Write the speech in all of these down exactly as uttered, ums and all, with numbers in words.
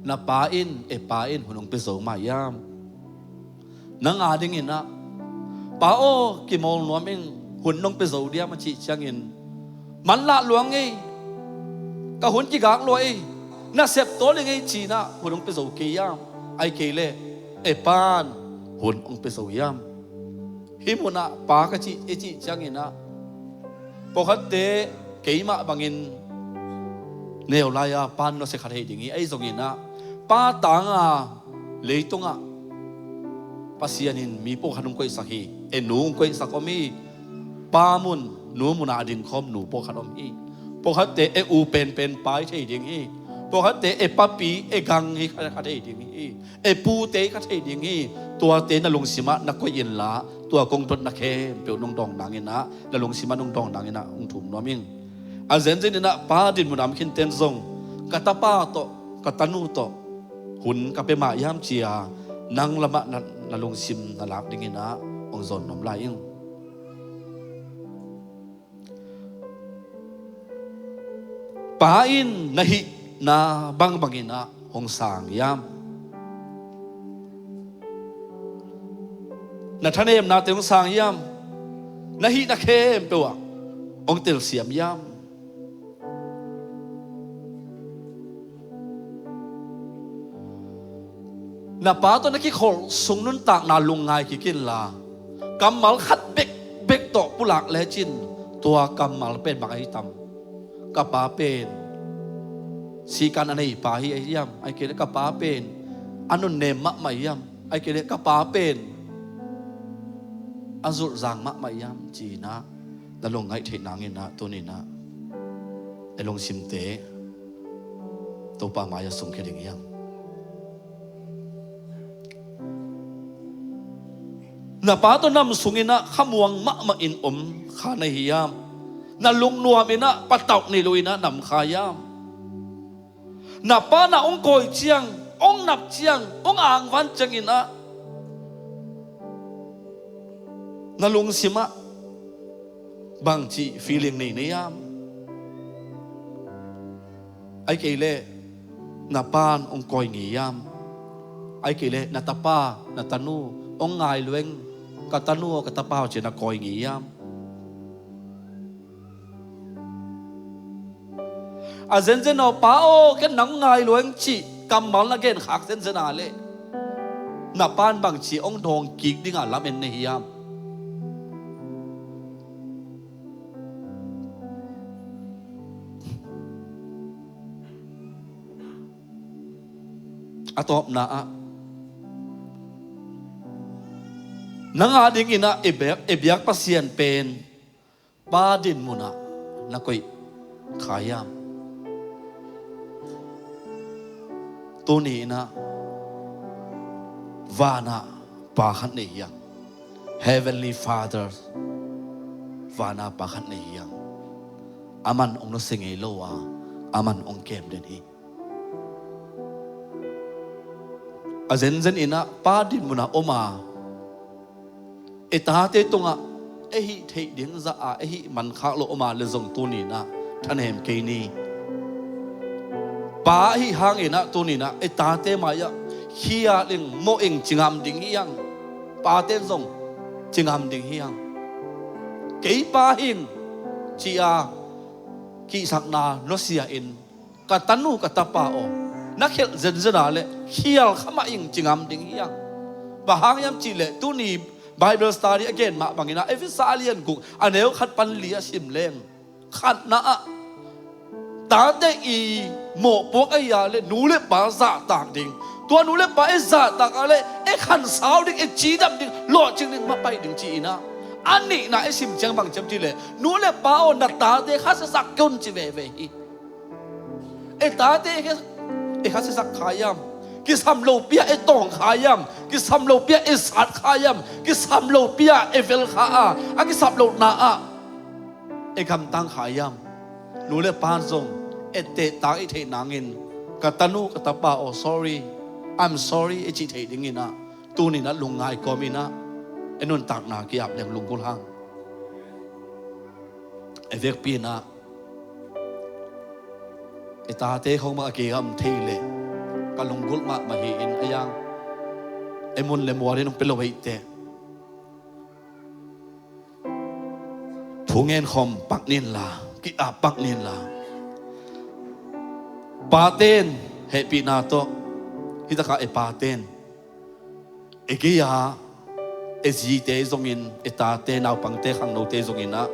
Na pa in, e pa in hun hong pia zo mah hiam? Nang a dingin ah, pa aw, kimawl nuam ing, hun nong pia zo diam a cih ciangin, manlah luang ei, ka hun kigak lua ei, na sep tawl ing ei ci-in ah hun hong pia zo kei hiam? Ai kei leh e pan hun hong pia zo hiam? Hih munah pa ka cih, i cih ciangin ah, pawlkhatte keimah bangin neu lai-a pan nusia kha thei ding hi. Ahi zongin ah, pa tanga leitungah Pasian in mi pawlkhat hong koihsak hi. E nu hong koihsak om hi. Pa mun, nu munah a dingkhawm nu pawlkhat om hi. Pawlkhatte e u penpen pa hi thei ding hi. Pawlkhatte e papi, e gang hi kha, kha thei ding hi. E pute hi kha thei ding hi. Tuate na lungsimah na koih inla, tua kong dotna khempeuh nong dawng nangin ah, na lungsimah nong dawng nangin ah hong thum nuam ing. A zenzen in ah pa din munah om khinten zong, ka tapa tawh, ka tanu tawh hun ka pia mah hiam ci-a, nang lamah na, na lungsim na lak dingin ah hong zawn nuam lai ing. Pa in na hihna bangbangin ah hong sang hiam? Na thanemnate hong sang hiam? Na hihna khempeuh ah hong telsiam hiam? Na pa tawh na kikholh sung nuntakna lungngai kik inla, kammal khat bekbek tawh pulak lecin, tua kammal pen bang ahi tam? Ka pa pen sikan a nei pa hi ahi hiam? Ai kei leh ka pa pen a nunnem mahmah hiam? Ai kei leh ka pa pen a zulhzang mahmah hiam? Ci-in ah na lungngaih theih nangin ah tuni-in ah e lungsimte Topa mai-ah sungkhia ding hiam? Na pa tawh nam sungin ah khamuang mahmah in om kha na hi hiam? Na lungnuam in ah patauh nei lo in ah nam kha hiam? Na pa na hong kawi ciang, hong nap ciang, hong angvan ciangin ah na lungsimah bangci feeling nei na hiam? Ai kei leh na pan hong kawi ngei hiam? Ai kei leh na tapa, na tanu hong ngai lueng, ka tanu aw, ka tapa aw ci-in na kawi ngei hiam? A zenzen aw, pa aw, ken nang ngai lueng cih kammal na genkhak zenzen a leh na pan bangci hong dawng kik dinga lamen na hi hiam? A tawpna ah, nang a dingin ah e biak, e biak Pasian pen pa din munah na koih kha hiam? Tuni-in ah vanah pa khat nei hiam? Heavenly Father, vanah pa khat nei hiam? Aman hong nusia ngei lo a, aman hong kem den hi. A zenzen in ah pa din munah om a, e tate tungah e hih theih ding zah a e hih mankhak lo om a leh zong tuni-in ah thanem kei ni. Pa ahih hangin ah tuni-in ah e tate mai-ah khial ing, mawh ing, ci ngam ding hi hang. Pate in zong ci ngam ding hi hang. Kei pa hi ing ci-a kihsakna nusia in, ka tanu, ka tapa aw, na khelh zenzen a leh khial kha mah ing ci ngam ding hi hang. Bang hang hiam cih leh tuni Bible study a gen mah bangin ah Efesa a lian guk a neu khat pan li a sim leng, khatna ah, tate i mawhpuak ahi a leh nu le pa zahtak ding, tua nu le pa e zahtak a leh e khansau ding, e cidam ding, lawhcing ding, makaih ding ci-in ah. A nihna e sim ciang bang ci hiam cih leh, nu le pa aw, na tate khasiasak kei un ci veve hi. E tate e kha, e khasiasak kha hiam? Kisam lopi-a e tawng kha hiam? Kisam lopi-a e sat kha hiam? Kisam lopi-a e vel kha a, a kisap lohna ah e gamtang kha hiam? Nu le pa zong e tehtak i theih nangin, ka tanu, ka tapa aw, sorry, I'm sorry e cih theih dingin ah tuni-in ah lungngai kawmin ah e nuntakna ki-ap leng lunggulh hang. E vekpi-in ah e tate khong mah a kigam thei leh Ka lunggulh mahmah hi-in a yang ei mun le mual in hong pia lo hi teh. Thu ngen khawm pak ni inla, ki-ap pak ni inla. Pate in hehpihna tawh, hih takah ei pate in ei gei-a ei zite zongin, ei tate, naupangte, khangnote zongin ah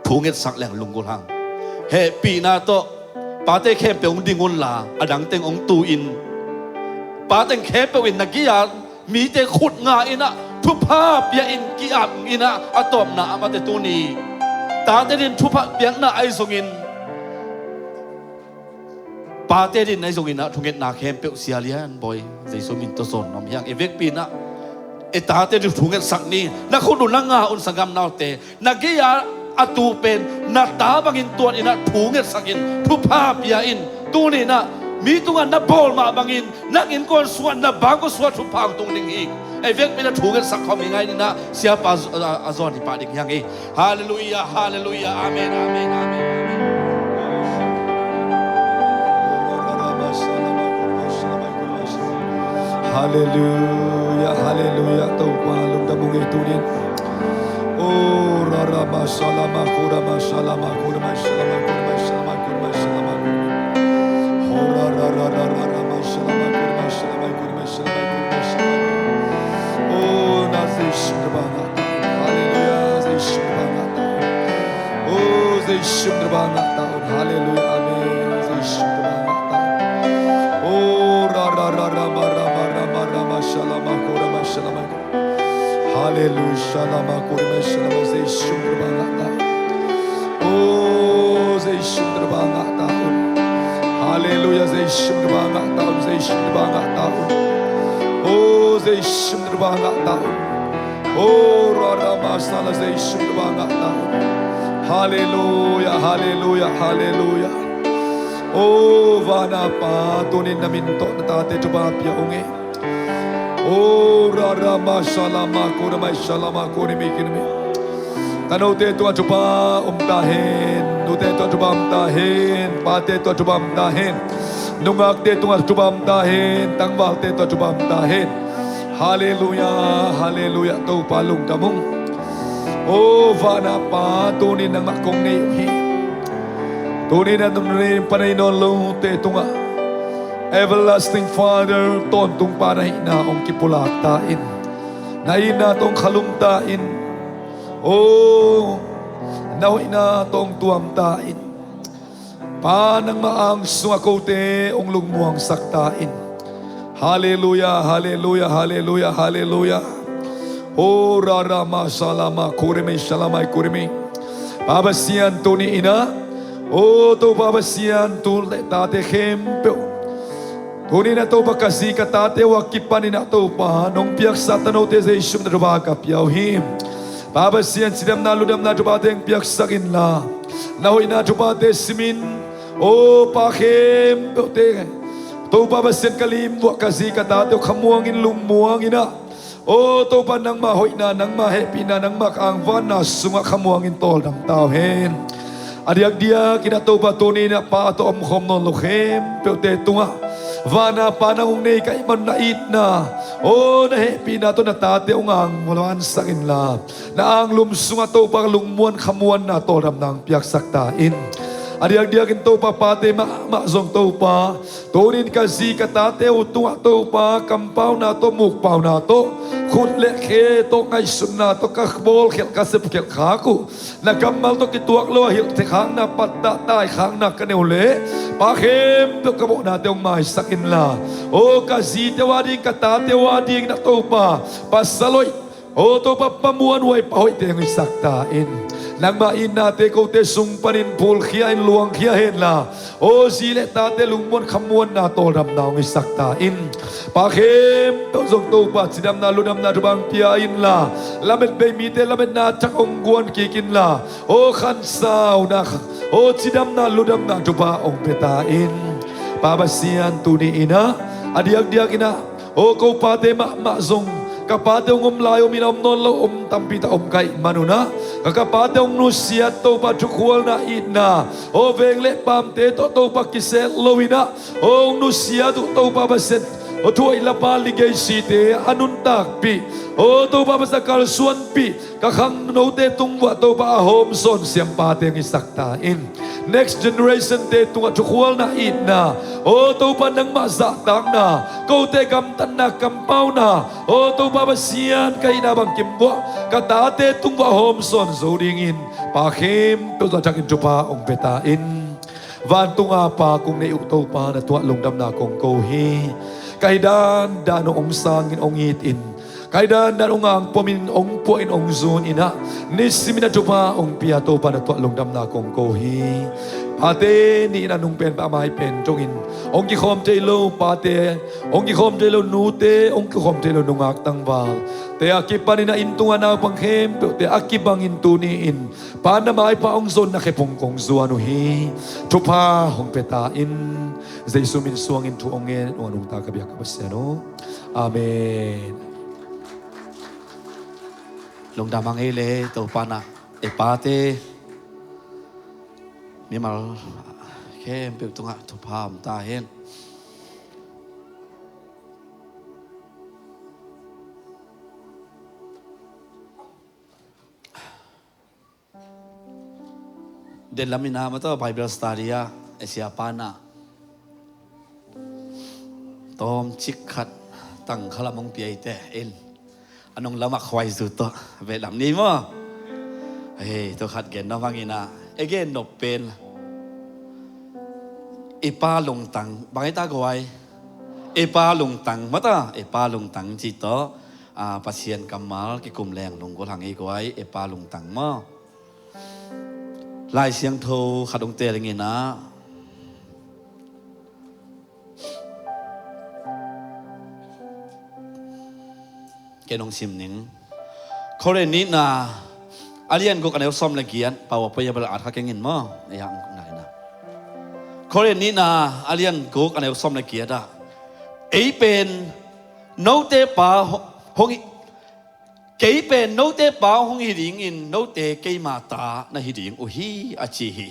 thu ngetsak leng lunggulh hang. Hehpihna tawh pate khempeuh hong ding unla, a dang teng hong tu in. Pateng khempeuh in na gei-a mite khut nga in ah thupha pia in, ki-ap in ah, a tawpna ah mate tuni tate din thupha piakna ahi zongin, pate din ahi zongin ah thungetna khempeuh sia lian bawi Jesu min tawh zawn nuam hi hang. Ei vekpi in ah ei tate din thu ngetsak ni. Na khut un, na nga un, sanggam naute, na gei-a a tu pen na ta bangin tuat in ah thu ngetsak in, thupha pia in. Tuni in ah mi tungah na bawl mah bangin nang innkuan sungah, na bangkua sungah thupha hong tung ding hi. Ei vekpi in ah thu ngetsak khawm hi ngai ni in ah, siapa a, a zawn hi pah ding hi hang hi. Halleluiah, halleluiah, amen, amen, amen, amen. Halleluiah, halleluiah. Topa lungdam ung ei tuni in. Oh, rarama salama kurama salama kurama salama kurama salama kurama salama kurama. Oh, rarararama salama kurama salama kurama salama kurama. Oh, na Jesu na bangah ta un. Halleluiah, Jesu na bangah ta un. Oh, Jesu na bangah ta un. Halleluiah, amen. Jesu na bangah ta un. Oh, rarararama rama rama rama salama kurama salama kurama. Halleluiah, salama kurama salama, Jesu na bangah ta un. Oh, Jesu na bangah ta un. Halleluiah, Jesu na bangah ta un, Jesu na bangah ta un. Oh, Jesu na bangah ta un. Oh, rarama sala, Jesu na bangah ta un. Halleluiah, halleluiah, halleluiah. Oh, vana Pa, tuni in na min tawh na tate thupha pia ung ei. Oh, rarama salama kurama salama kurimi kinimi. Tanote tungah thupha om ta hen, nute tungah thupha om ta hen, pate tungah thupha om ta hen, nungakte tungah thupha om ta hen, tangvalte tungah thupha om ta hen. Halleluiah, halleluiah, Topa lungdam ung. Oh, vana Pa, tuni in nangmah kong nei uh hi. Tuni in a nunei pan a i nawn lote tungah Everlasting Father, tawntung Pa na hihna hong kipulak ta in. Na itna tawh hong khalum ta in. Oh, na hoihna tawh hong tuam ta in. Pa, nangmah ang sungah kote hong lungmuangsak ta in. Halleluiah, halleluiah, halleluiah, halleluiah. Oh, rarama salama kurimi salamai kurimi. Pa Pasian, tuni in ah, oh, Topa Pasian, tu le tate khempeuh, tuni in ah Topa, ka zi ka tate uh a kipan in ah Topa, nong piaksa tanote Jesu min tawh thupha ka pia uh hi. Pa Pasian, cidamna lungdamna thuphate hong piaksak inla, na hoihna thuphate simin, oh, pa khempeuhte, Topa Pasian, ka lim uah ka zi ka tate uh khamuang in, lungmuang in ah, oh, Topa, nangmah hoihna, nangmah hehpihna, nangmah ka angvanna sungah khamuang in tawldam ta uh hen. A diakdiak in ah Topa, tuni in ah pa tawh omkhawm nawn lo khempeuhte tungah, vana Pa, nang hong nei ka hih man na itna, oh, na hehpihna tawh na tate hong angvansak inla, na anglum sungah Topa, lungmuan khamuanna tawldamna hong piaksak ta in. A diakdiak in Topa, pate mahmah zong Topa, tuni in ka zi ka tate uh tungah Topa, kampauna tawh, mukpauna tawh, khut le khe tawh, ngaihsutna tawh ka bawlkhialh, ka sepkhialh khak uh, na kammal tawh kituak lo a hilh thekhakna, pattah taikhakna ka nei uh leh, pa khempeuh ka mawhnate hong maisak inla, oh, ka zite uh ading, ka tate uh ading in ah Topa, pasal hoih, oh, Topa, pa muanhuai, pa hoihte hong hisak ta in. Nangmah itnate kote sung panin phulkhia in, luangkhia henla, oh, zi le tate lungmuan khamuanna tawldamna hong hisak ta in. Pa khempeuh zong Topa, cidamna lungdamna thupha hong pia inla, lamet bei mite lametna thak hong guan kik inla, oh, khansauna, oh, cidamna lungdamna thupha hong pia ta in. Pa Pasian, tuni in ah, a diakdiak in ah, oh, ko pate mahmah zong Ka pate hong om lai om in a om nawn lo om tampi tak om ka hih manun ah, ka, ka pate hong nusiat Topa thukhualna itna, aw veng le pamte tawh Topa kisel lo in ah, aw hong nusiat uh Topa Pasian, aw thuaih lapa ligeisite a nuntakpih, aw Topa Pasian kalsuanpih, ka khang note tung uah Topa a hawmsawn siampate hong hisak ta in. Next generation te tungah thukhualna itna, aw Topa nangmah zahtakna, kote gamtatna kampauna, aw Topa Pasian ka hihna bangkim uah ka tate tung uah hawmsawn zo dingin Pa khempeuh tawh a thakin thupha hong pia ta in. Vantunga Pa kong neih uh Topa na tungah lungdamna kong ko hi. Ka hih dandan hong sangin hong it in, ka hih dandan hong angpomin hong puahin hong zun in ah, nisimin a thupha hong pia Topa na tungah lungdamna kong ko hi. Pate nih in a nung pen pa mai pen tungin hong kikhawm thei lo pate, hong kikhawm thei lo nute, hong kikhawm thei lo nungak tangvalte a kipanin a inn tunga naupang khempeuhte a kibangin tuni-in Pa na maipha hong zonna khephung kong zuan uh hi. Thupha hong pia ta in. Jesu min suangin thu hong ngen uh a nungta ka biak ka Pasian uh. Amen. Lungdam hang ei le Topa na e pate mimal khempeuh tungah thupha om ta hen. Denlam in ah mataw Bible study ah e siapa na tawmcik khat tangkhalam hong piaite in a nung lamah khuaizu tawh vehlam ni maw? Hei, tua khat gen nop hangin ah e gen nop pen i pa lungtang bang i ta guai, i pa lungtang mata i pa lungtang ci tawh Pasian kammal kikum leng lunggulh hang i guai, i pa lungtang maw? Lai Siangtho khat hong teel ing in ah ken hong sim ning. Korin nihna a lian guk a neu sawm le giat, pau a poi a bel at kha keng in maw? Ei hang nai na. Korin nihna a lian guk a neu sawm le giat ah ei pen note pa hong hi, kei pen note pa hong hi dingin note keima ta na hi ding uh hi a ci hi.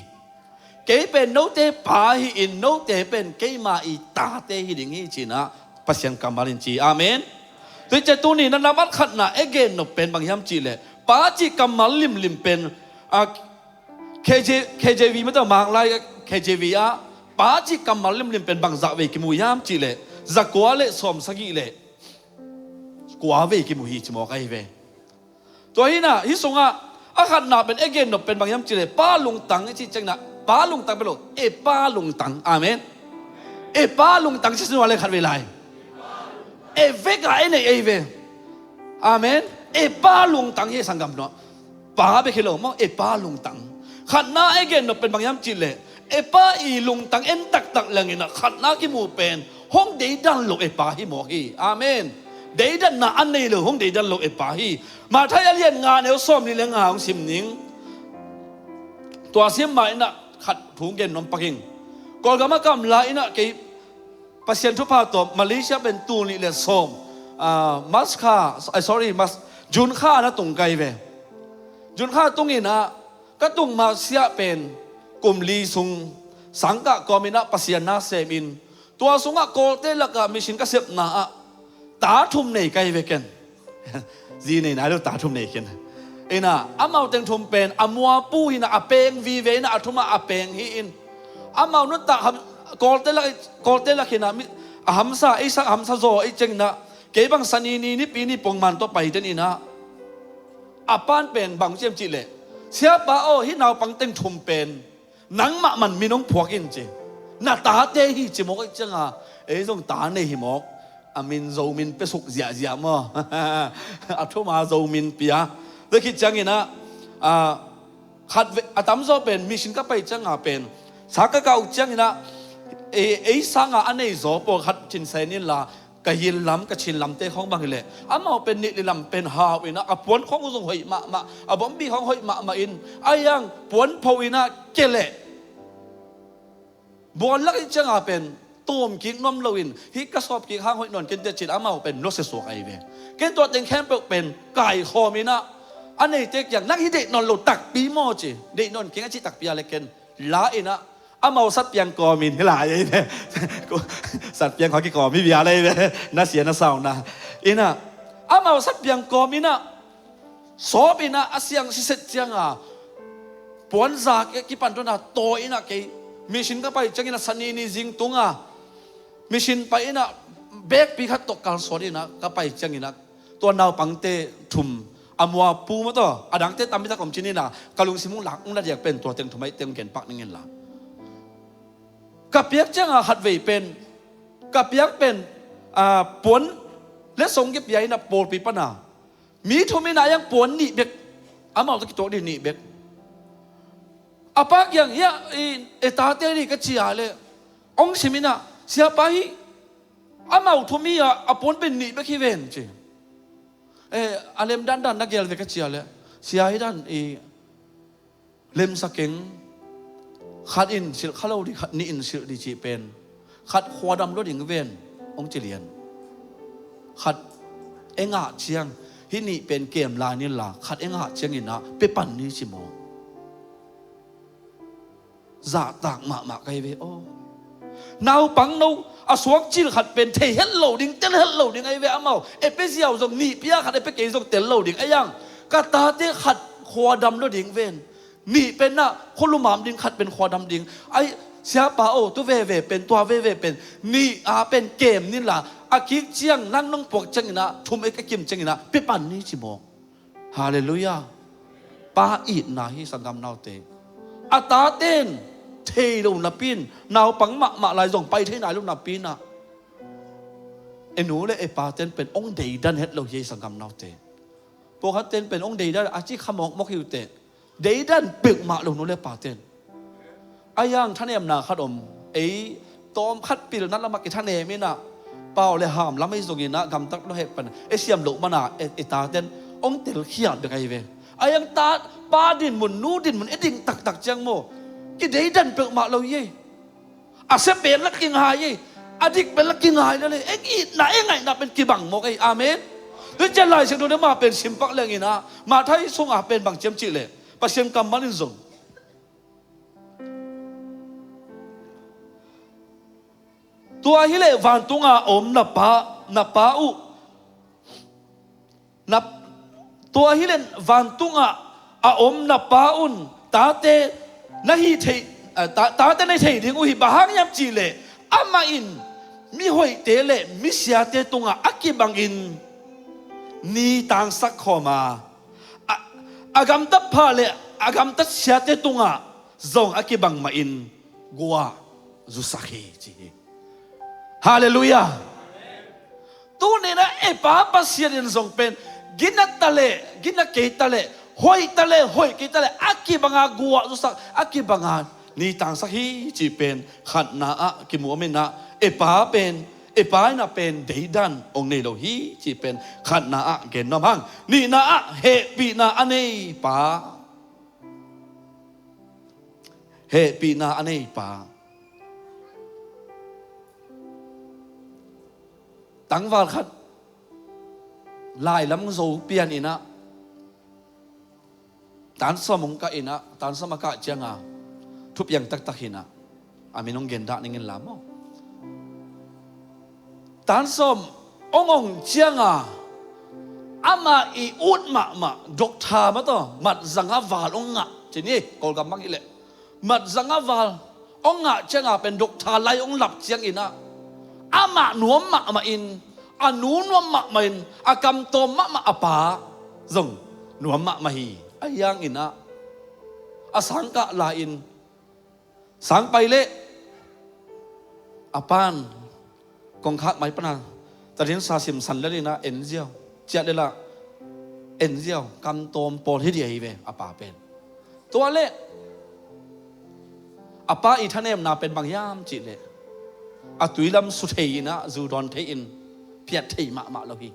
Kei pen note pa hi-in note pen keima i tate hi ding hi ci-in ah Pasian kammal in ci. Amen. Tua hi ciang tuni na nambat khatna e gen nop pen bang hiam cihleh pa cih kammal limlim pen a, K J, K J V mataw Manglai K J V ah pa cih kammal limlim pen bang zah vei kimu hiam cihleh za kua le sawm sagih le kua vei kimu hi ci mawk ahi ve. Tua hi na hih sungah a khatna pen e gen nop pen bang hiam cihleh pa lungtang i cih ciangin ah pa lungtang pen lo e pa lungtang. Amen. E pa lungtang ci sungah le khat vei lai e vek a e nei ahi ve. Amen. E pa lungtang hi sanggam nuah. Pa bek hi lo maw, e pa lungtang. Khatna e gen nop pen bang hiam cihleh e pa i lungtang en taktak lengin ah khatna kimu pen hong deidan lo e pa hi mawk hi. Amen. Deidanna a nei lo hong deidan lo e pa hi. Matthai a lian nga neu sawm nih le nga hong sim ning. Tua sim ma in ah khat thu gen nuam pak ing. Kawlgam a kam la in ah kei Pasian thupha tawh Malaysia pen tul nih le sawm, ah, March kha, ah, sorry, March, June kha na tung kai ve. June kha tung in ah ka tung ma siah pen kum li sung sangkah kawm in ah Pasian na sem in tua sungah Kawlte lakah mission ka sepna ah ta thum nei kai ve ken. Zi nei nai lo ta thum nei khin. Ina amau teng thum pen a muapu hi na a peng vive ina a thum ah a peng hi in amau nuntak ham, Kawlte lak, Kawlte lak hi na mi a hamsa ei sak hamsa zaw ei ceng na kei bang sani ni nipi ni pongman tawh pai ten ina a pan pen bang ciam cih leh siapa aw hih naupang teng thum pen nangmah man min hong phuak in ci. Na tate hi ci mawk ih cianga ei zong ta nei hi mawk. A min Zomin pia suk ziahziah maw? A thuma Zomin pia. Tua khit ciangin ah, ah, khat ve, a tamzaw pen mission ka pai cianga pen sa ka kah uh ciangin ah ei, ei sanga a nei zaw pawlkhat thinsen inla ka hin lam, ka Chin lamte khawng bang hileh amau pen nih le lam pen hau in ah a puan khawng zong hoih mahmah, a bawmbi khawng hoih mahmah in a yang puan pho in ah ke leh buan lak ih cianga pen tawm kik nuam loin hih ka sawp kik hang hoih nawn kente cin amau pen nusia suak ahi ve. Ken tua teng khempeuh pen kaikhawm in ah, a neite kiang, nang hih deih nawn lo takpi maw ci. Deih nawn keng a cih takpi a le ken la in ah, amau satpiang kawmin hi lai ei ve. Satpiang khaw kikawm hi bia lei ve. Na sia na sau na. In ah, amau satpiang kawmin ah, sawp in ah, a siang siset ciang a, puanza kipan tuan a tawi in ah, kei mission ka pai ciangin ah, sanini zing tung a mission pai in ah, bekpi khat tawh kalsuan in ah ka pai ciangin ah, tua naupangte thum, a mua pu maw taw, a dangte tampi tak om cin in ah, ka lungsim hong lak, hong la diak pen tua teng thum ahi teng genpak ning in la. Ka piak ciang a khatvei pen, ka piak pen, a, puan le song kipia in ah pawlpi pan a, mi thum in ah a yang puan nih bek, amau tawh kituak ding nih bek. A pa kiang, hia, i, e tate ni ka ci a le, hong sim in ah, siapa hi, amau thum hi a, a puan pen nih bek hi ven ci. E, a lem dandan na gel ve ka ci a le, sia hi dan i, lemsa keng, khat in silh kha lo ding, khat nih in silh ding cih pen, khat khuadam lo ding ven, hong ci lian. Khat e ngah ciang, hih nih pen kem lai ni la, khat e ngah ciangin ah pia pan ni ci maw. Zahtak mahmah ka hi ve aw. Naupang no, a suak cil khat pen thei het lo ding, tel het lo ding ahi ve amau. E pia ziau zong nih pia, khat e pia kei zong tel lo ding. A yang, ka tate khat khuadam lo ding ven. Nih pen ah khua lumam ding, khat pen khuadam ding. Ai, siapa aw, tu veve pen, tua veve pen, nih a pen kem ni la, a kik ciang nang nong puak ciangin ah, thum e ka kim ciangin ah pia pan ni ci maw. Halleluiah. Pa itna hi, sanggam naute. A taten thei lo napi in, naupang mahmah lai zong pai thei nai lo napi in ah, e nu le e paten pen hong deidan het lo hi, sanggam naute. Pawlkhat ten pen hong deidan a ci kha mawkmawk hi uh teh. Deidan peuhmah lo nu le paten. A yang thanemna khat om. Ei tawm khat pilna lamah kithanem in ah, pau le ham lam ei zong in ah, gamtat lo hek pan e siam loh man a, e, e taten hong telkhiat bek ahi ve. A yang ta, pa dinmun, nu dinmun e ding taktak ciang maw, kideidan peuhmah lo hi ei. A sia pen la kingai ei. A dik pen la kingai lo le. Eng itna, eng ngaihna pen kibang mawk ei. Amen. Tua ciang Lai Siangtho dema pen simpak leng in ah, Matthai sungah pen bang ci hiam cih leh, Pasian kammal in zong, tua hi leh vantung a om na Pa, na Pa uh, na, tua hi leh vantung a, a om na Pa un tate na hih theih, a, ta, tate na hih theih ding uh hi. Bang hang hiam cih leh, amah in mihoihte le misiate tungah a kibangin ni tangsak khawm a, a, a gamtat pha le a gamtat siate tungah zong a kibang mahin guah zusak hi, ci hi. Halleluiah. Tuni in ah e Pa Pasian in zong pen, gina ta le, gina kei ta le, hoih ta le, hoih kei ta le, a kibang a guah zusak, a kibang a ni tangsak hi, cih pen khatna ah kimu om in ah, e Pa pen, e Pa in ah pen deidan hong nei lo hi, cih pen khatna ah gen nuam hang. Nihna ah hehpihna a nei Pa. Hehpihna a nei Pa. Tangval khat lailam zo pian in ah, tan sawm hong kah in ah, tan sawm a kah ciang a, thupiang taktak hi in ah, a min hong gen dah ning in la maw. Tan sawm hong ong ciang a, amah i ut mahmah, doctor maw taw, matzang a val hong ngah, ci ni, Kawlgam bang hi leh. Matzang a val hong ngah ciang a pen doctor lai hong lap ciang in ah, amah nuam mahmah in, a nu nuam mahmah in, a kam tawm mahmah a pa zong nuam mahmah hi. A hiang in ah, a sang kah lai in, sang pai leh a pa'n kongkhak mai pan a, Tadinsa sim san lel in ah en ziau, ciah lel ah en ziau, kam tawm pawl hi ding ahi ve a pa pen. Tua leh a pa i thanemna pen bang hiam cih leh, a tui lam su thei in ah, zu dawn thei in, phiat thei mahmah lo hi.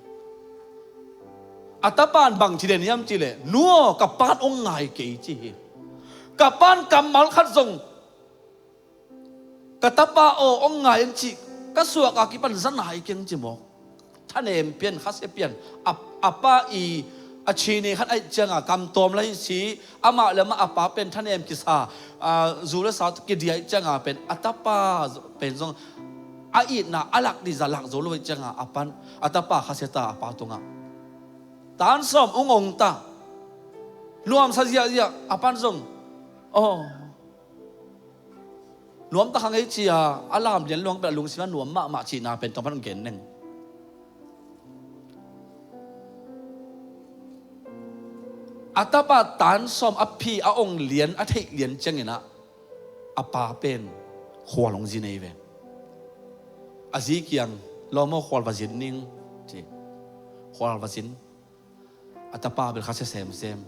A tapa'n bang ci den hiam cih leh, nu aw, ka pa'n hong ngai kei, ci hi. Ka pa'n kammal khat zong, ka tapa aw, hong ngai ing, cih ka suak a kipan za nai keng, ci mawk. thanem pian, khasia pian. A, a pa i a chine khat ahih cianga kam tawm lai si, amah le amah a pa pen thanem kisa, a, zu le sa kidiah ahih cianga pen a tapa pen zong a itna a lak dih zah lak zo lo ahih cianga a pan, a tapa khasia ta a pa tungah. Tan sawm ung ong ta. Nuamsa ziahziah a pan zong. Oh. Nuam ta kha ngei cia, a lam lian luang pen a lungsim a nuam mahmah cihna pen tawm pan gen neng. A tapa tan sawm a phi a ong lian, a theih lian cianginah a pa pen khual hong zin ei ve. A zi kiang, lawm aw, khual va zin ning, ci. Khual va zin. A tapa bel khasia semsem.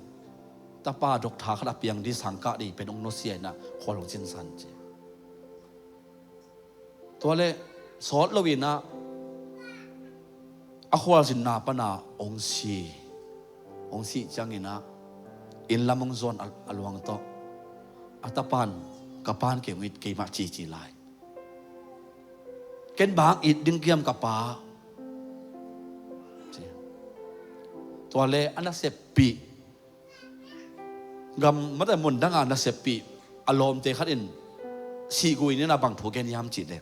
Tapa doctor khat a piang dih, sangkah dih pen ong nusia inah khual ong cinsan ci. Tua le sawt lo inah a khualzinna pana ong si. Ong sih cianginah inn lam ong zuan a, a luang tawh a tapan, "Ka pan kei ong it keimah cici lai. Ken bang it ding kiam ka pa?" Ci. Tua le a naseppih gam mate mun danga naseppih a lawmte khat in sihgui nina bang thu gen hiam cih le,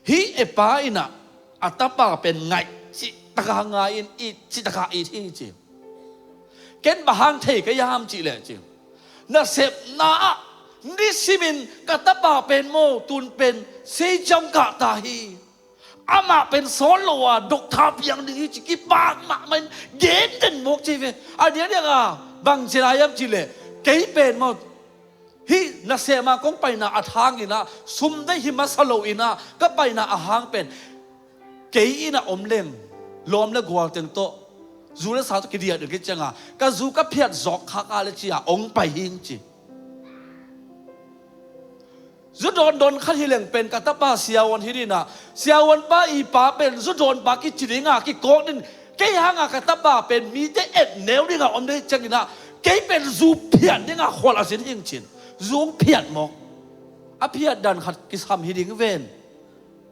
hih e pa inah a tapa pen ngaih cihtaka ngai in, it cihtaka it hi ci. Ken bang hang thei ka hiam cih le ci, nasepna ah nisimin ka tapa pen maw tun pen seiciam kah ta hi. Amah pen sawt lo a doctor piang ding hi ci, kipak mahmah in gen den mawk ci ve. A diakdiak a bang ci lai hiam cih le, kei pen maw hih nasem a kong paina a hang inah, sum deih hi masa lo inah ka paina a hang pen kei inah om leng lawm le gual teng tawh, zu le sa tawh kidiah ding kei cianga ka zu ka phiat zawk khak a le cia ong pai hing ci. Zu dawndawn khat hi leng pen ka tapa siavuan hi dinah, siavuan pa i pa pen zu dawn pa kici dinga kikawk din, kei hanga ka tapa pen mite et neu dinga om dei cianginah kei pen zu phiat dinga khual a zin hing cin. Zu ong phiat mawk. A phiat dan khat kisam hi ding ven.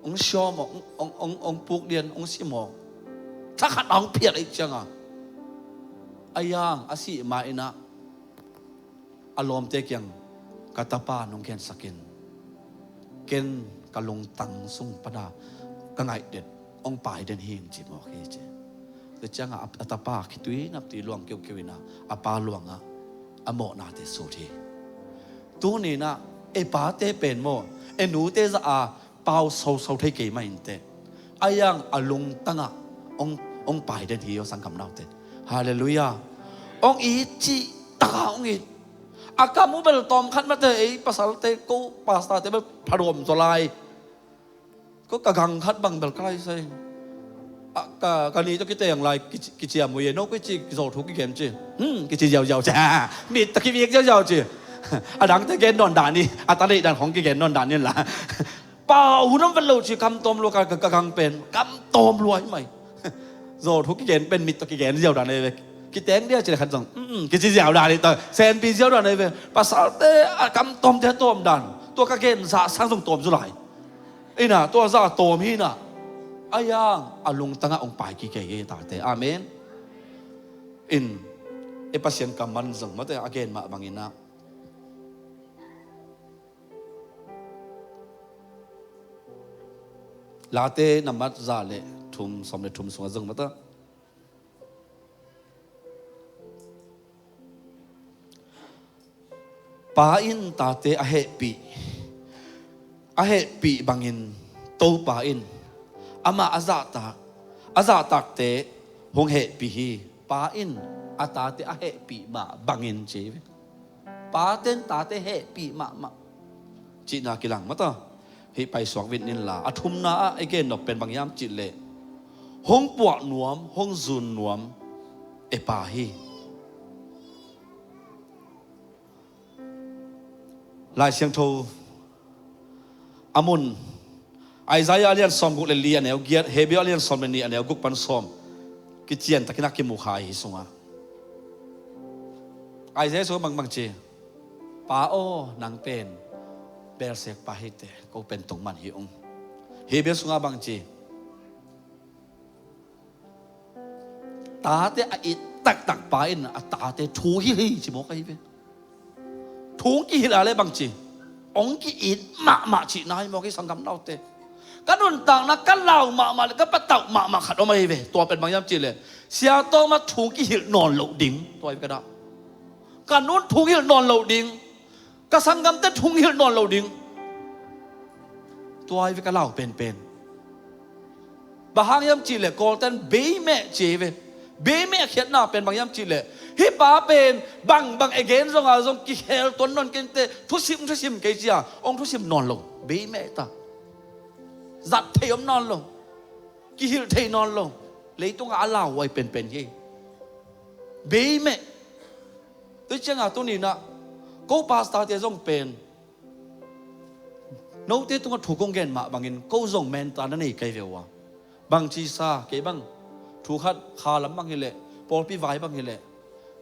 Ong siaw mawk, ong, ong, ong puk dian, ong si mawk. Thakhat a ong phiat ahih cianga a yang a sih ma inah a lawmte kiang, "Ka tapa nong gensakin, ken ka lungtang sung pana ka ngaih den ong pai den hing," ci mawk hi ci. Tua cianga a, a tapa khitui naptui luang keukeu inah a pa luangah a mawhnate sut hi. Tuninah e pate pen maw e nute zah a pau soso thei kei mah inteh. A yang a lungtangah ong, ong pai den hi aw sanggam naute. Halleluiah. Ong it cihtaka ong it. A kam uh bel tawm khat mate, ei pasalte ko pastate bel phadawm zaw lai. Ko ka gang khat bang bel ka lai sai. A, ka, ka ni tawh kiteng lai kici, kiciam uh ye, no ko i ci, kizaw thu kigen ci. Hmm, kici ziauziau ci. Mit tawh kivik ziauziau ci. A dangte gen nawn dan hi, a ta leih dan khong kigen nawn dan hi la. Pau hun om vet lo ci, kam tawm lua ka, ka, ka gang pen, kam tawm lua hi mai. Zaw thu kigen pen mit tawh kigen ziau dan hi ve. Kiteng dia ci le khat zong, mm, kici ziau dan hi tawh, senpi ziau dan hi ve. Pasalte a kam tawmte a tawm dan, tua ka gen zah sang zong tawm zu lai. Inah tua zah tawm hi inah a yang a lungtangah ong pai kikei hi tate. Amen. In e Pasian kammal zong mate a gen mah banginah Late nambat za le thum, sawm le thum sungah zong mata, Pa in tate a hehpih, a hehpih bangin Topa in amah a zahtak, a zahtakte hong hehpih hi. Pa in a tate a hehpih mah bangin ci hi. Paten tate hehpih mahmah cihna kilang mata. Hih paisuak vin inla, a thumna ah i gen nop pen bang hiam cih leh, hong puah nuam, hong zun nuam e Pa hi. Lai Siangtho a mun, Isaiah a lian sawmguk le li a neu giat, Hebrew a lian sawm le nih a neu guk pan sawm, kician takin a kimu kha hi sungah. Isaiah sungah bangbang ci, Pa aw, nang pen belsek pa hi teh, ko pen tungman hi ung. Hebrew sungah bang ci, Tate a it taktak pa in a tate thu hilh hi ci mawk ahi ve. Thu hong kihilh a le bang ci, hong ki-it mahmah cihna hi mawk hi sanggam naute. Ka nuntakna ka lau mahmah le ka patauh mahmah khat om ahi ve. Tua pen bang hiam cihleh, Sia Tawma thu hong kihilh nawn loh ding, tua hi ve ka dah. Ka nun thu hong hilh nawn loh ding, ka sanggamte thu hong hilh nawn loh ding. Tua hi ve ka lau penpen. Bang hang hiam cihleh Kawlten beimeh ci hi ve. Beimeh khiatna pen bang hiam cihleh, hih pa pen bangbang a gen zonga zong kikhel tuan nawn kei inteh, thusim thusim kei cia hong thusim nawn lo. Beimeh ta. Zat thei om nawn lo. Kihilh thei nawn lo. Leitungah a lauhuai penpen hi. Beimeh. Tua ciangah tuninah ko pastorte zong pen note tungah thu kong gen mah bangin ko zong menta na nei kei ve uh a. Bang cisa kei bang thu khat kha lam bang hileh, pawlpi vai bang hileh,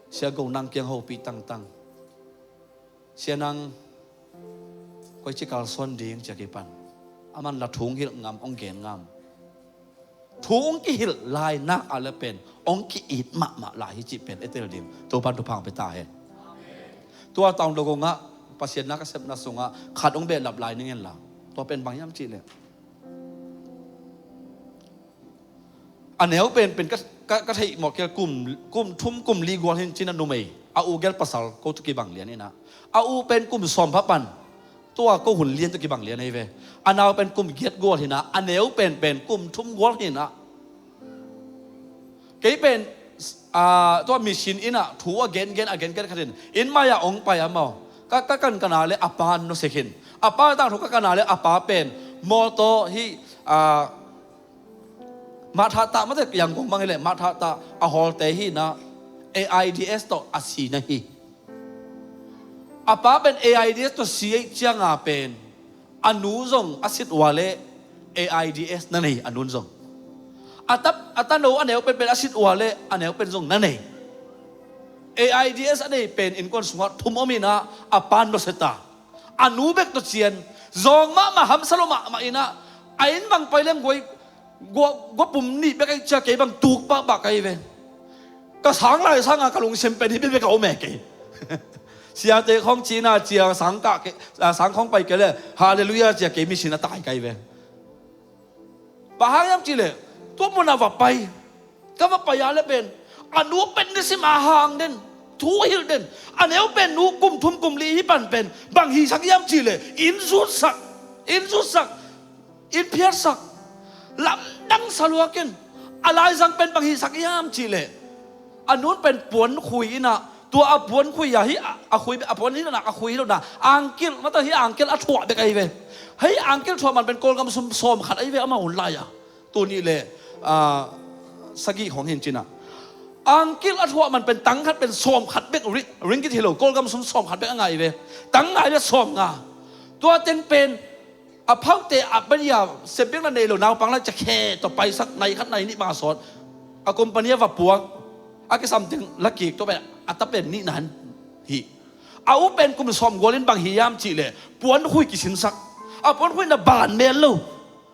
Sia Go Nang kiang hopih tangtang. Sia Nang, koici kalsuan ding cia kei pan. Aman la thu hong hilh ngam, hong gen ngam. Thu hong kihilh lai nak a le pen hong ki-it mahmah lai hi cih pen i tel ding. Topan thupha hong pia ta hen. Tua tawn lo kongah Pasian na ka sepna sungah khat hong behlap lai ning hen la. Tua pen bang hiam cihleh, a neu penpen ka, ka, ka theih mawk kei kum, kum thum kum li gual hin cinah numei a u gel pasal ko tawh kibang lian inah, a u pen kum sawm pha pan tua ko hun lian tawh kibang lian ahi ve. A nau pen kum giat gual hinah, a neu penpen kum thum gual hinah. Kei pen, ah, tua mission inah thu a gengen a gengen khatin inn mai-ah hong pai amau. Ka, ka kan kana le a pa an nusia khin. A pa tangthu ka kana le a pa pen mawtaw hih, ah, mahthah tah mate, Yangon bang hileh mahthah tah a hawlte hinah, AIDS tawh a si na hi. A pa pen AIDS tawh si ahih cianga pen a nu zong a sit uh a leh AIDS na nei, a nun zong. A ta, a tano a neu penpen a sit uh a leh a neu pen zong na nei. AIDS a nei pen innkuan sungah thum om inah a pa nusia ta. A nu bek tawh cian zawng mahmah, hamsa lo mahmah inah, a inn bang pai leng guai, gua, gua pum nih bek ahi cia kei bang tuk pahpah ka hi ve. Ka sang lai sanga ka lungsim pen hih bek a om e kei. Siate khawng cina cia sang kah kei, ah, sang khawng pai kei le Halleluiah cia kei mission a tai ka hi ve. Bang hang hiam cihleh, tua munah va pai. Ka va pai a le pen a nu pen nisim a hang den, thu hilh den. A neu pen nu kum thum kum li hi pan pen bang hisak hiam cihleh, inn zutsak, inn zutsak, inn phiatsak, lamdang saluakin. A laizang pen bang hisak hiam cihleh, a nun pen puan khui inah, tua a puan khui ah, hih a, a khui, a puan hi lo na, a khui hi lo na, angkil, mata hih angkil a thuah bek ahi ve. Hih angkil thuah man pen Kawlgam sum sawm khat ahi ve amau hun lai-ah. Tuni le, ah, sagih khawng hin cinah, angkil a thuah man pen tang khat pen sawm khat bek ri-, ringgit hi lo, Kawlgam sum sawm khat bek a ngai ve. Tang ngai le sawm nga. Tua teng pen a phaute a pania, sepbiakna nei lo naupang lai cia khe tawh paisak, nai khat nai nih bang a sawt. A company ah va puak, a kisam teng la kik tua pen a ta pen nihna hi. A u pen kum sawm gual in bang hi hiam cihleh, puan khui kisinsak. A puan khui na ban mel lo.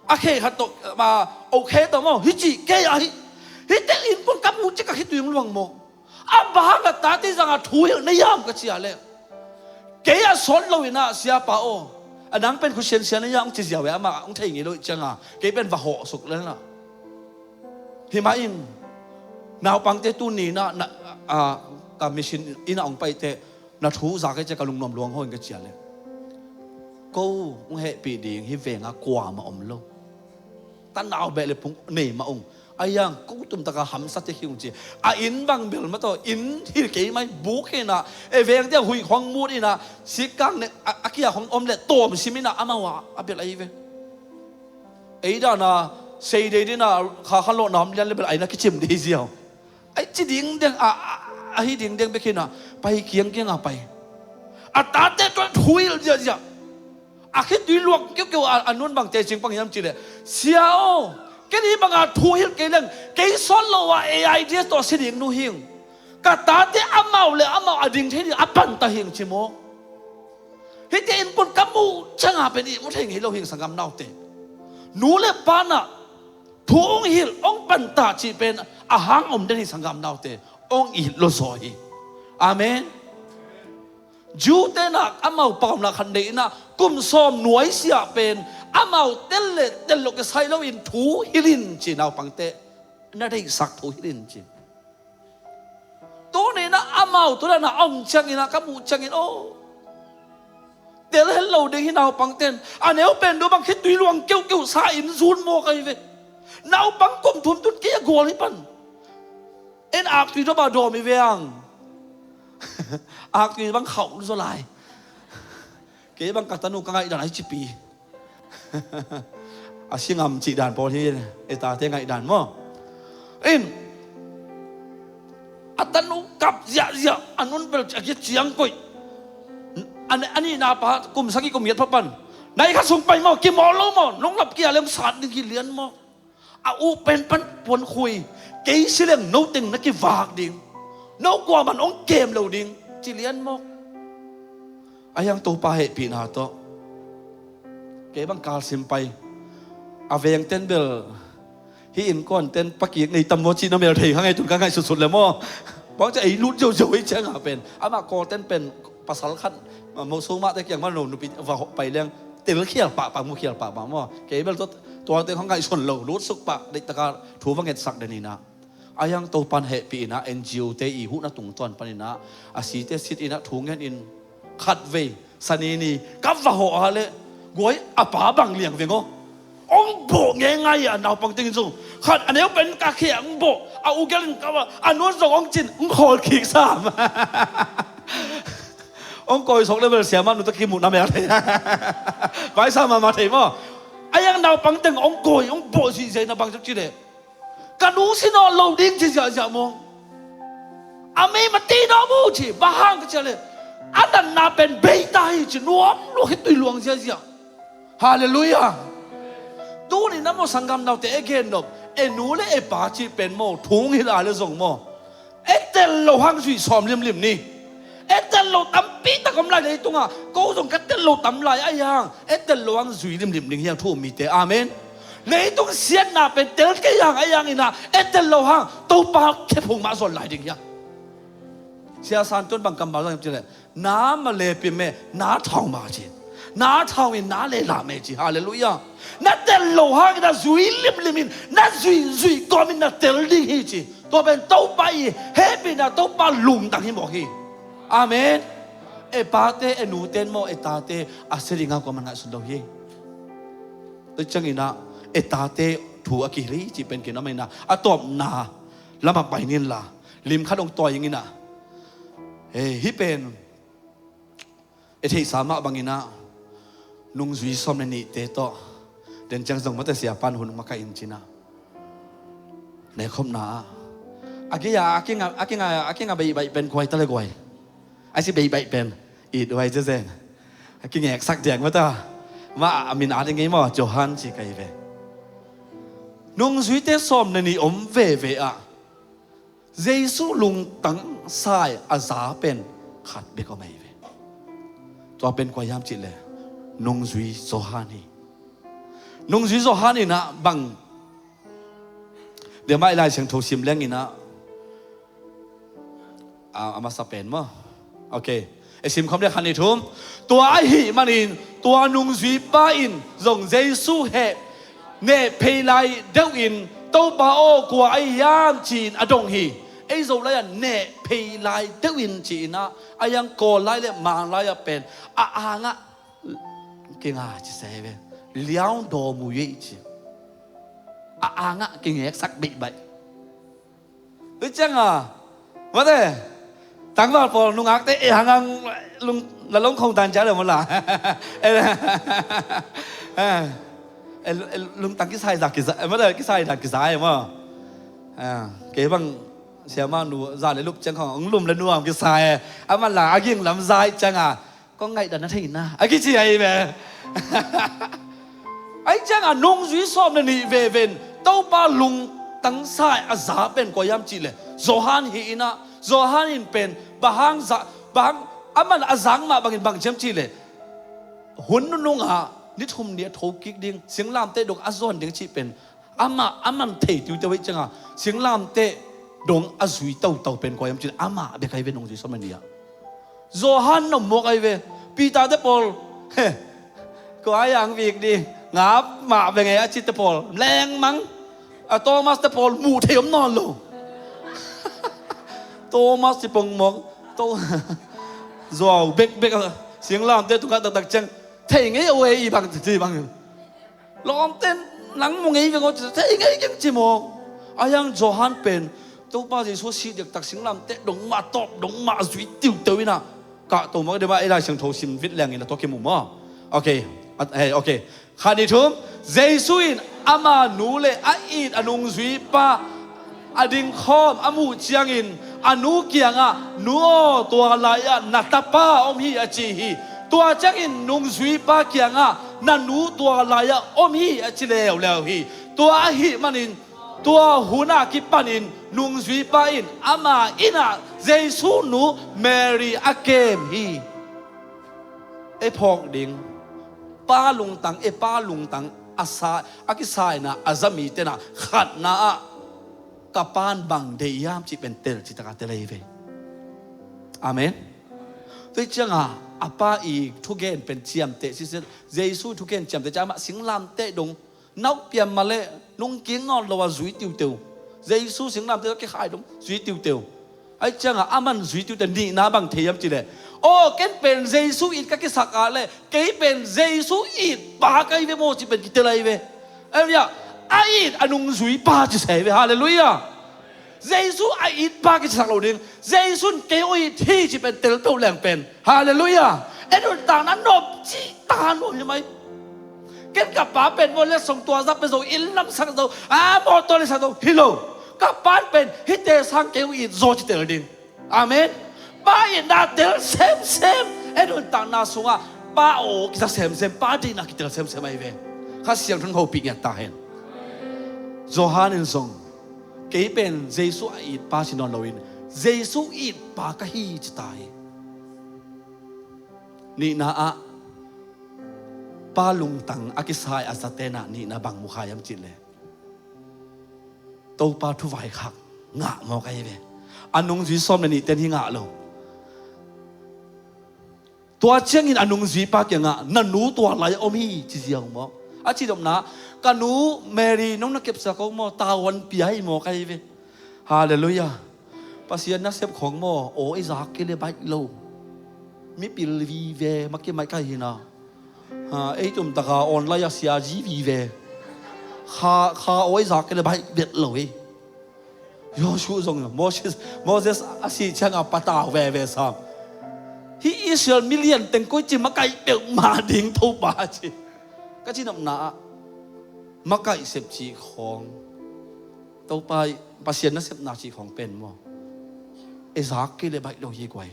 A khe khat tawh, ah, oh khe tawh maw, hih cih kei ahi. Hihte innkuan ka muh ciang ka khitui hong luang maw. A bang a tate zanga thu hilh na hiam ka ci a leh, kei a sawt lo inah, Siapa aw, a nang pen khusiansian na hiam hong ci ziau e, amah hong thei ngei lo ih cianga kei pen va hawh suk lel na. Hih mah in naupangte tuni inah, na, ah, ka mission inah hong paite na thu za kei cia ka lungnuam luang hawin ka ci a leh, ko hong hehpih ding hih venga kuamah om lo. Tanau beh le phung nei mah ung. A hiang ko tumtaka hamsa tek hi ung ci. A inn bang bel mataw, inn hi kei mai buk hinah, e vengte a huih khawng mut inah, sikkang ne a, a kia khawng om le tawm sim inah amau a, a bel ahi ve. Ei dana sei dei dinah kha khan lawhna om lian le bel aina kicim dei ziau. Ai ci dingdeng a, a, a hi dingdeng bek hinah pai kiangkianga pai. A tate tua thu hilh ziahziah. A khitui luak keukeu a, a nun bang tecing pang hiam cihleh, Sia aw, ken hih banga thu hilh kei leng kei sawt lo a AIDS tawh a si ding nu hing. Ka tate amau le amau a ding thei ding a panta hing ci maw. Hihte innkuan ka muh cianga pen ihmu thei ngei lo hing sanggam naute. Nu le panah thu hong hilh hong panta cih pen a hang om den hi, sanggam naute, hong it lo zaw hi. Amen. Jew te nak amau pau nak khan deih inah kum sawm nuaisiah pen amau tel le tel lo kisai loin thu hilhin ci, naupangte na deihsak thu hilhin ci. Tuni inah amau tu dan a om ciangin ah ka muh ciangin, oh, tel hel lo ding hi naupangten. A neu pen dua bang khitui luang keuhkeuh sa in zun mawk ahi ve. Naupang kum thum tun kei a gual hi pan. En aktui dawm a dawm hi ve ang. Aktui bang khauh zaw lai. Kei bang ka tanu ka ngaihdan ahi cipi. A si ngam cih dan pawl hi, e tate ngaihdan maw. In a tanu kap ziahziah, a nun bel a kia ciang koih. A nihna pa kum sagih kum giat pha pan, nai kha sung pai maw, kimawl lo maw, nong lap kia lem sat ding hi lian maw. A u pen pan puan khui, kei si leng no teng na kivak ding, no kuaman hong kem lo ding ci lian maw. A hiang Topa hehpihna tawh kei bang kalsim pai. A vengten bel hih innkuanten pakik nei tam maw cih na mel thei kha ngei tun ka ngaihsutsut le maw. Bang cia ei lut ziauziau ei cianga pen amah Kawlten pen pasal khat mo sung mahte kiang man lo nupi va hawh pai leng telkhial pahpah, mukhial pahpah maw. Kei bel tua tuangte kha ngaihsun lo, lutsuk pah deihtaka thu va ngetsak den inah. A hiang Topan hehpih inah N G O te i huhna tungtawn paninah a site sit inah thu ngen in khatvei sani ni ka va hawh a le guai a pa bang liang veng aw. Ong bawh ngeingai a naupang tengin zong khat a neu pen ka khia ong bawh a ugel in ka va a nuan zong ong cin ong khawl khik sam. Ong kawi sok level siama nu ta kimuh na mel thei. Vai sa mama thei maw. A hiang naupang teng ong kawi ong bawh zihziah na bang zok ci le. Ka nu si nawn lo ding ci ziahziah maw. A mi ma ti nawn mu ci, bang hang ka cia le. A natna pen bei ta hi ci, nuam lua khitui luang ziahziah. Halleluiah. Tuni na maw sanggam naute e gen nop, e nu le e pa ci pen maw, thung hi la le zong maw. E tel lo hang zui sawm limlim ni. E tel lo tampi tak om lai leitunga, ko zong ka tel lo tam lai a hiang, e tel lo hang zui limlim ding hiang thu um mite. Amen. Leitung siatna pen tel kei hang a hiang inah e tel lo hang Topa khephung mah zon lai ding hiang. Sia San Tuan bang kammal zang ci le, na ma le pim e, na thau ma ci. Na thau in na le lam e ci. Halleluiah. Na tel lo hang inah zui limlim in, na zui zui kawm in na tel ding hi ci. Tua pen Topa i hehpihna, Topa lungtang hi mawk hi. Amen. E pate, e nuten maw, e tate a sia dinga kuaman ngaihsun lo hi. Tua cianginah e tate thu a kihilh hi cih pen kinam inah a tawpna lamah pai ninla lim khat hong tawi inginah, e, hih pen e theihsa mah banginah nungzui sawm le nihte tawh den ciang zong mate siapan hun makaih in cinah. Nekhopna ah a kinga, a kinga, a kinga beihbaih pen guai ta le guai. A si beihbaih pen it huai zezen. A kingeksak diak mata. Mah a min at i ngei maw, Johan ci kai ve. Nungzuite sawm le nih om veve ah Jesu lungtang sai a za pen khat bek om ahi ve. Tua pen kua hiam cih le nungzui Johan hi. Nungzui Johan inah bang, dia mah i Lai Siangtho sim leng inah a, a masa pen maw. Ok. E sim khawm le khan i thum. Tua ahih manin tua nungzuipa in zong Jesu heh neh phei lai deuh in Topa aw kua ahi hiam ci-in a dong hi. Ei Zolai ah neh phei lai deuh in ci-inah a hiang Kawl lai le Mang lai ah pen a angah kinga ci se ve. Liau daw mu yei ci. A angah kingeksak beihbaih. Ui cianga mate tangval pawl nungakte e hangang lung la long khong dan cia le mawla. E, e, lungtang kisai zak kiza mate kisai dan kiza e maw. Kei bang siama nu za le lup ciang khong lum le nuam kisai. A man la a ging lam zai cianga kong ngaihdan na theihna a kici ahi ve. Ahi cianga nungzui sawm le nih veven Topa lungtang sai a za pen kua hiam cih le Johan hi inah, Johan in pen bang hang za, bang hang a man a zang mah bangin bang ciam cih le hun nunungah ni thum ni a tho kik ding, singlamteh dong a zuan ding cih pen Amah a man thei tiuteu ahih cianga singlamteh dong a zui toto pen kua hiam cih leh amah bek ahi ve, nungzui sawm le nih ah. Johan na om mawk ahi ve. Peter te pawl, he, kua hiang vik ding, ngap mah ve ngei a ci te pawl lengmang. A Thomas te pawl muh thei om nawn lo. Thomas ci pong mawk. To zuau bekbek a singlamteh tungah taktak ciang thei ngei uh e, i bang ci bang. Lawmten nang mu ngei veng aw ci, thei ngei keng ci mawk. A hiang Johan pen Topa Jesu sih dektak singlamteh dong mah tawp dong mah zui tiuteu inah kahto mawk. Dema ei Lai Siangtho sim vit lengin a tawh kimu maw? Okay. At, hey, okay. Khat, nih, thum. Jesu in ama nu le a it a nungzuipa a dingkhawm a muh ciangin a nu kiangah, "Nu aw, tua lai-ah na tapa om hi," a ci hi. Tua ciangin nungzuipa kiangah, "Na nu tua lai-ah om hi," a ci leuleu hi. Tua ahih manin tua hun a kipanin nungzuipa in ama innah Jesu nu Mary a kem hi. Ei phawk ding, pa lungtang, ei pa lungtang a sa, a kisaina a za mite na khatna ah ka pa'n bang deih hiam cih pen tel citaka tel ahi ve. Amen. Tua hi cianga a pa i thugen pen ciamteh sisel, Jesu thugen ciamteh ciang amah singlamteh dong na uh piam mah leh nungkik nawn lo a zui tiuteu. Jesu singlamteh kikhai dong zui tiuteu. Ahi cianga aman zui tiuteu. Nihna bang thei hiam cih leh, aw, ken pen Jesu it ka kisak ah leh kei pen Jesu it pa ka hi ve maw cih pen kitel ahi ve. Halleluiah. A it a nungzuipa ci sa hi ve. Halleluiah. Jesu a it pa kicisak lo ding. Jesu in kei hong it hi cih pen tel peuh leng pen, halleluiah, ei nuntakna nop cih taka nuam hi mai. Ken ka pa pen maw letsong tuazap pia zo, inn lamsak zo, a mawtaw letsong zo hi lo. Ka pa in pen hihte sang kei hong it zaw ci tel ding. Amen. Pa itna tel semsem. Ei nuntakna sungah pa aw kisak semsem, pa deihna kitel semsem ahi ve. Kha Siangtho in hopih ngiat ta hen. Johan in zong kei pen Jesu a it pa ci nawn loin Jesu it pa ka hi ci ta hi. Nihna ah pa lungtang a kisai a zaten ah nihna bang mu kha hiam cih leh, Topa thu vaikhak ngah mawk ahi ve. A nungzui sawm le nihten hi ngah lo. Tua ciangin a nungzuipa kiangah, "Na nu tua lai-ah om hi," ci ziau mawk. A cidopna, "Ka nu Mary nong na kepsak ko maw, tavuan pia hi mawk ahi ve." Halleluiah. Pasian nasep khawng maw, aw ei zak kei le baih lo. Mipil vive, maki maih kai hina. Ha, ei tumtaka online a siazi vive. Kha, kha aw ei zak kei le baih vet lo hi. Joshua zong Moses, Moses a sih cianga patau veve sam. Hih Israel mi lian teng koici makaih peuhmah ding Topa ci. Ka cinopna ah makaih sep cih khawng, Topa Pasian nasepna cih khawng pen maw, ei zak kei le baih lo hi guai.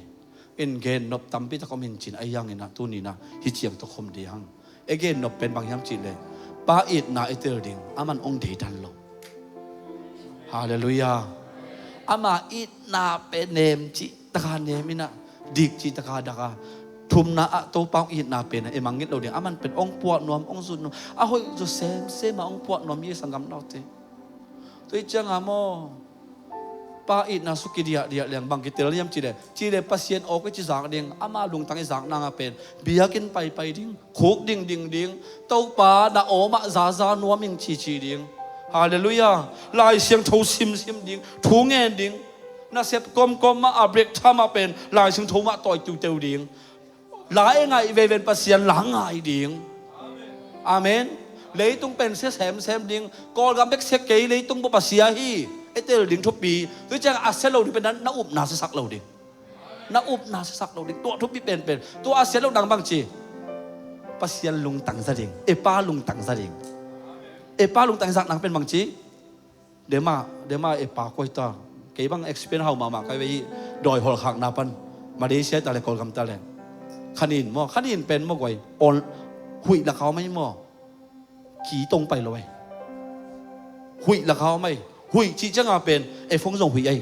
In gennop tampi tak om in cin, ahi hangin ah tuni-in ah hih ciang tawh khom dih hang. E gennop pen bang hiam cih leh, pa itna i tel ding, aman ong deidan lo. Halleluiah. Ama itna pen nem cih taka nem in ah, dik cih taka dak a, thumna ah Topa ong itna pen ah i mangngilh lo ding, aman pen ong puah nuam, ong zut nuam, a hoih zaw semsem a ong puah nuam hi, sanggam naute. Tua hi cianga maw, pa itna suk kidiahdiah leng bang kitel hiam cih leh, cih leh Pasian aw koi ci zak ding, ama lungtang i zak nanga pen biakinn paipai ding, khuk dingding ding, Topa na aw mah zaza nuam ing cici ding. Halleluiah. Lai Siangtho simsim ding, thu ngen ding. Nasep kawmkawm mah a break time ah pen Lai Siangtho mah tawi tiuteu ding. La e ngaih veiven Pasian la ngai ding. Amen. Leitung pen sia semsem ding. Kawlgam bek sia kei, leitung bup a sia hi. E tel ding thupi. Tua ciang a sia lo ding pen na, na upna siasak lo ding. Na upna siasak lo ding. Tua thupi penpen. Tua a sia lo nang bang ci, Pasian lungtang za ding. E pa lungtang za ding. E pa lungtang zak nang pen bang ci, Dema, dema e pa koi ta. Kei bang experience hau mahmah kai ve hi. Dawi holhkhakna pan Malaysia ta le Kawlgam ta le. Khanin maw, khanin pen maw guai. On huih lakau mai maw. Ki tong pai lo ai. Huih lakau mai. Huih cih cianga pen e phone zong huih ai.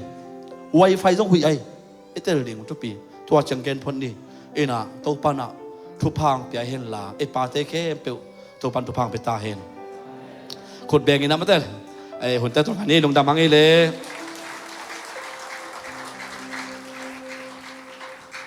Wifi zong huih ai. I tel ding uh thupi. Tua ciang gen phot ni. Ina, Topa na thupha pia hen la, i pate khempeuh Topan thupha pia ta hen. Khut bengin a matel. Ei, hun te tawh khan i lungdam hang i le.